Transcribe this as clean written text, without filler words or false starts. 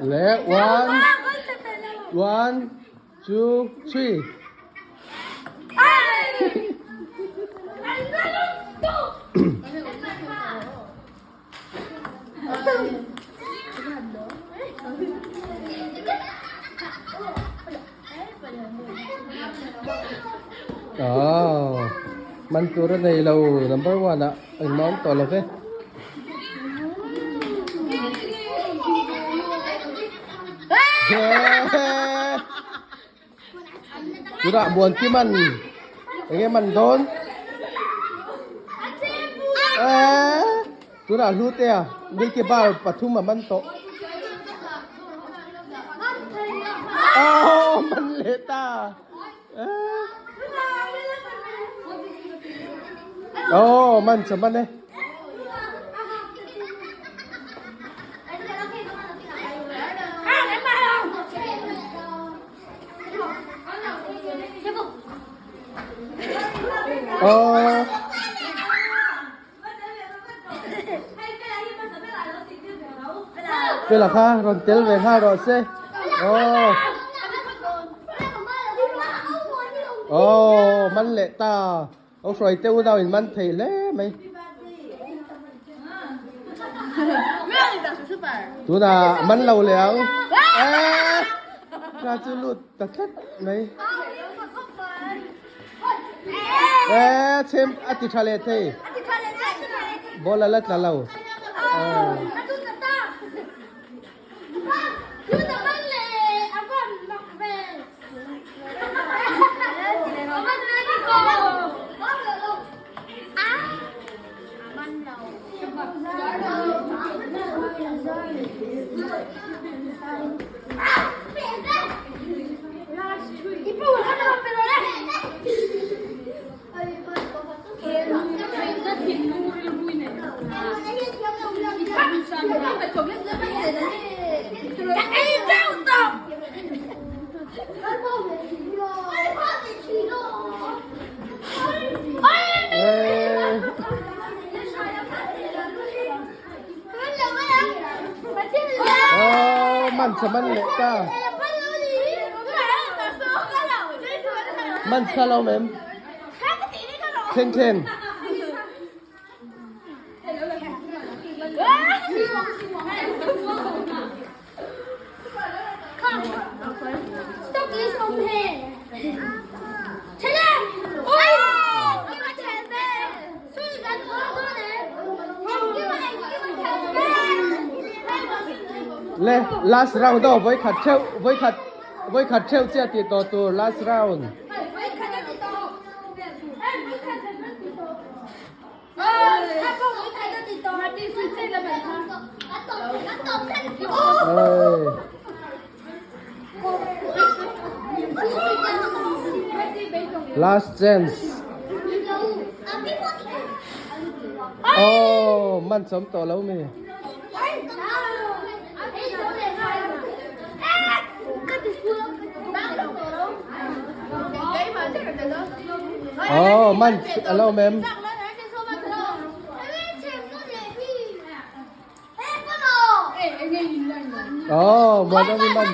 Le one, one, two, three. Oh, man tur a nei lo number one ah engmah awm tawh lo ve. Tunah Muankim an enge man dawn? Tunah Hlutea Milky Bar pathum a man tawh. Aww man leh ta. Aww man cha man e. Aww. Fela kha rawn tel ve nghal rawh se. Aww. Aww man leh ta. Ho hruai te unau in man thei hle mai. Tunah man lo leh ang. Eee. Ka chu lut ta tlat mai. Eee chhem a ti tha leh thei. Ball a la tla lo. Aww man chhe man leh ta. Man chhe lo mem. Thleng thleng. Le last round aw vawi khat theuh vawi khat vawi khat theuh chiah tih tawh tur last round. Last chance. Oh, man chawm tawh lo mi. Oh, man a lo mem. Oh, muan awm i man.